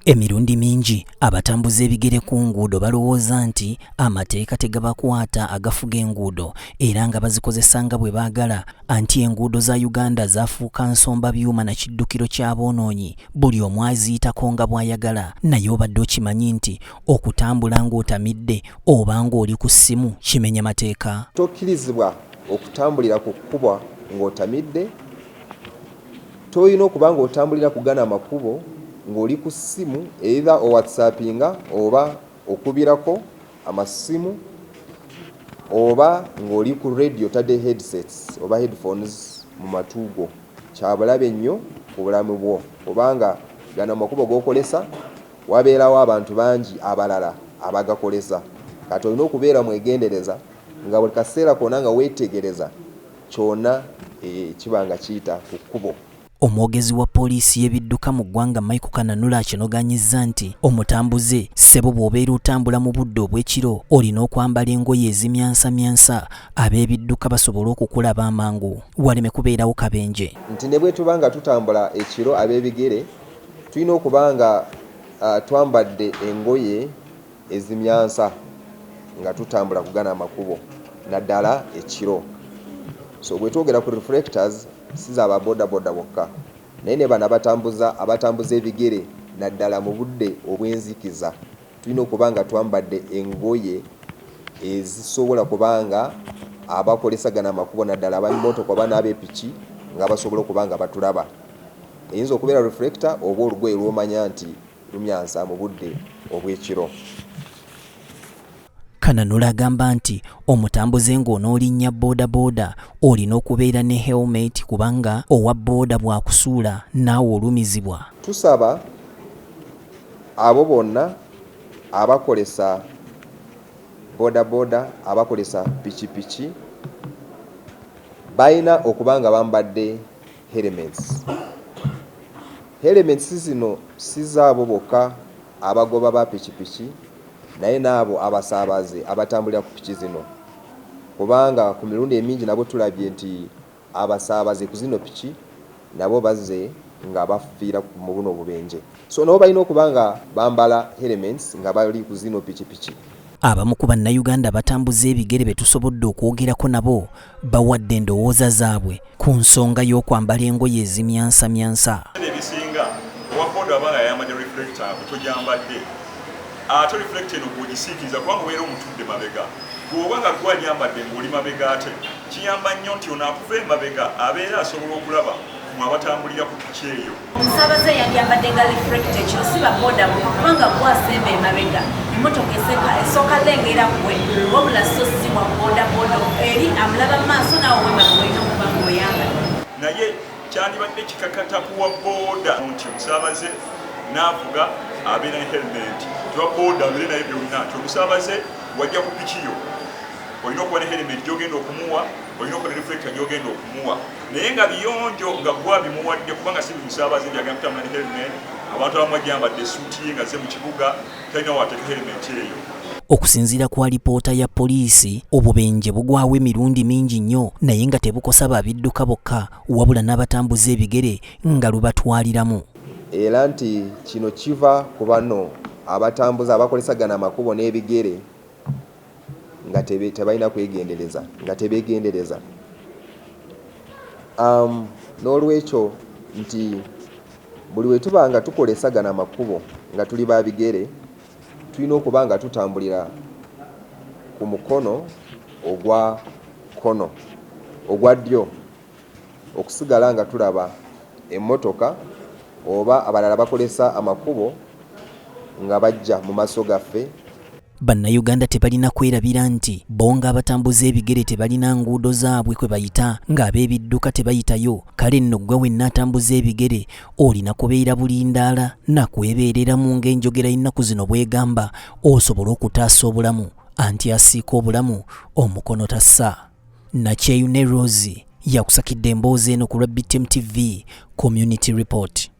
Emirundi mingi abatambuza ebigere ku nguudo balowooza nti amateeka tegabakwata agafuga enguudo era nga bazikozesa nga bwe baagala, anti enguudo za Uganda zaafuuka nsomba byuma na kiddukiro ky'aboonoonyi, buli omu aziyitako nga bw'ayagala. Naye obadde okimanyi nti okutambula ng'otamidde oba ng'oli ku ssimu kimenya mateeka? Tokkirizibwa okutambulira ku kkubo ng'otamidde. Tolina okuba ng'otambulira ku gano amakubo ng'oli ku ssimu, either owhatsappinga oba okubirako amasimu oba ng'oli ku radio otadde headsets oba headphones mu matu go. Kyabulabe nnyo ku bulamu bwo, kubanga gano amakubo g'okolesa wabeerawo abantu bangi abalala abagakolesa. Kati olina okubeera mwegendereza nga buli kaseera konna nga weetegereza kyonna ekiba nga kiyita ku kkubo. Omwogezi wa poliisi y'ebidduka mu ggwanga Michael Kananura akinoganyizza nti omutambuze ssebo bw'obeera otambula mu budde obw'ekiro olina okwambala engoye ezimyansamyansa ab'ebidduka basobole okukulaba amangu waleme kubeerawo kabenje. Nti ne bwe tuba nga tutambula ekiro ab'ebigere tulina okuba nga twambadde engoye ezimyansa nga tutambula ku gano amakubo naddala ekiro. So bwe twogera ku reflectors si za ba bodaboda bokka, naye ne bano abatambuza ebigere naddala mu budde obw'enzikiza tulina okuba nga twambadde engoye ezisobola kubanga abakolesa gano amakubo naddala ab'emmotoka oba n'ab'epiki nga basobola okuba nga batulaba. Eyinza okubeera reflector oba olugoye lw'omanya nti lumyansa mu budde obw'ekiro. Kananura agamba nti omutambuze ng'onoolinnya boodabooda olina okubeera ne helmet kubanga owa booda bw'akusuula naawe olumizibwa. Tusaba abo bonna abakolesa boodabooda, abakolesa pikipiki balina okuba nga bambadde helmets. Helmets zino si zaabo bokka abagoba ba pikipiki, naye n'abo abasaabaze abatambulira ku piki zino, kubanga ku mirundi emingi nabo tulabye nti abasaabaze ku zino piki nabo bazze nga bafiira mu buno obubenje. So nabo balina okuba nga bambala helmets nga bali ku zino pikipiki. Abamu ku bannayuganda abatambuza ebigere be tusobodde okwogerako nabo bawadde endowooza zaabwe ku nsonga y'okwambala engoye ezimyansamyansa. Ebisinga owa boda aba nga yayambadde reflector togyambadde, ate reflector eno gw'ogisiikiriza kubanga obeera omutudde mabega, bw'oba nga gwagyambadde ng'oli mabega ate kiyamba nnyo nti ono akuva emabega abeera asobola okulaba mwe abatambulira ku piki eyo. Omusaabaze yandyambadde nga reflector ekiro si ba boda bokka, kubanga gwasemba emabega emmotoka esooka lengera ggwe, wabula so si wa bodaboda eri amulaba mu maaso naawe wemabega olina okuba ng'oyambadde. Naye kyandibadde kikakata kuwa boda nti omusaabaze n'avuga abeera ne helmet, tiwa boda abeere naye byonna, nti omusaabaze wajja ku piki yo olina okuba ne helmet gy'ogenda okumuwa, olina okuba ne reflector gy'ogenda okumuwa, naye nga biyonjo nga gwa bimuwadde, kubanga si buli musaabaze nti agenda kutambula ne helmet. Abantu abamu ajjambadde essuuti ye nga ze mu kibuga talina wateeka helmet eyo. Okusinziira ku alipoota ya poliisi, obubenje bugwawo emirundi mingi nnyo naye nga tebukosa babidduka bokka wabula n'abatambuza ebigere nga lubatwaliramu. Era nti kino kiva ku bano abatambuza abakolesa gano amakubo n'ebigere nga tebalina kwegendereza, nga tebeegendereza. N'olwekyo nti buli we tuba nga tukolesa gano amakubo nga tuli ba bigere, tulina okuba nga tutambulira ku mukono ogwa kkono, ogwa ddyo, okusigala nga tulaba emmotoka oba abalala bakolesa amakubo nga bajja mu maaso gaffe. Bannayuganda tebalina kwerabira nti bo ng'abatambuza ebigere tebalina nguudo zaabwe kwe bayita ng'ab'ebidduka tebayitayo. Kale nno ggwe wenna atambuza ebigere olina kubeera bulindaala na kwebeereramu ng'enjogera y'ennaku zino bw'egamba, osobole okutaasa obulamu, anti asiika obulamu omukono tassa. Nakyeyune Rose yakusakidde emboozi eno ku lwa BTM TV Community Report.